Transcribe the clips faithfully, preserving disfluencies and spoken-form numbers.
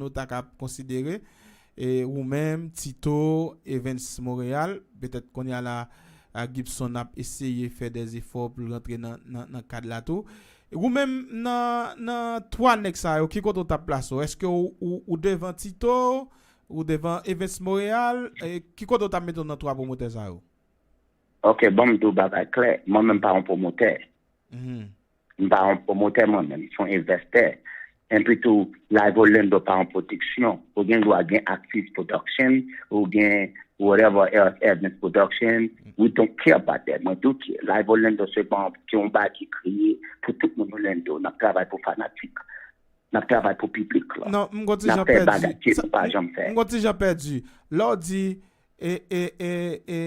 nou ta ka konsidere, e ou menm, Tito, Evens Montréal, petèt kounye a la, a Gibson ap eseye fè dè efò pou l rantre nan, nan, nan kad la tou. Ou menm, nan, nan twa nèg sa yo, ki kote w t ap plase w? Èske w, ou, ou devan Tito, ou devan Evens Montréal, e ki kote w t ap mete w nan twa pwomotè sa yo? Ok, bon, m di w bagay klè. Mwen menm pa yon pwomotè. M pa yon pwomotè mwen menm, m se yon envestè. Epi tou, Live Orlando pa yon pwodiksyon. Ou gen dwa gen Axis Production, ou gen whatever else, Evans Production. We don't care about that. Mwen tou ki Live Orlando se pa yon, se yon bagay ki kreye pou tout moun Orlando. N ap travay pou fanatik. N ap travay pou piblik la. Non, m gon ti jan pèdi. N ap fè bagay ke nou pa janm fè. M gon ti jan pèdi. Lè w di e, e, e, e,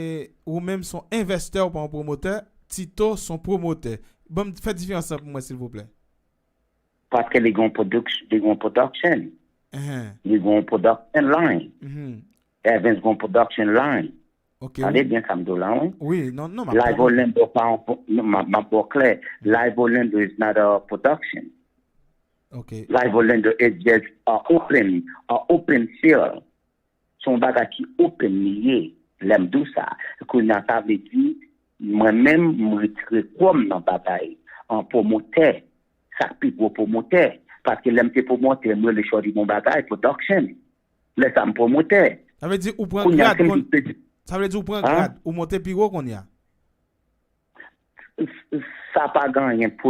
ou menm se yon envestè, ou pa yon pwomotè, Tito se yon pwomotè. Ban m fè diferans lan pou mwen, silvouplè. Paske li gen yon production, li gen yon production. Li gen yon production line. Evans gen yon production line. Tande byen sa m di w la, wi. Wi, non, non, m ap Live Orlando pa yon, non, m ap ba w klè. Live Orlando is not a production. Live Orlando is just a open, a open field. Se yon bagay ki open li ye, lè m di w sa. Kounye a, sa vle di, mwen menm, m retire kò m nan bagay an pwomotè, sa k pi gwo pwomotè. Paske lè m te pwomotè, m rele Shorty Bon Bagay Production. Lè sa m pwomotè. Sa vle di ou pran grad, sa vle di ou pran grad, ou monte pi wo kounye a. Sa pa gen anyen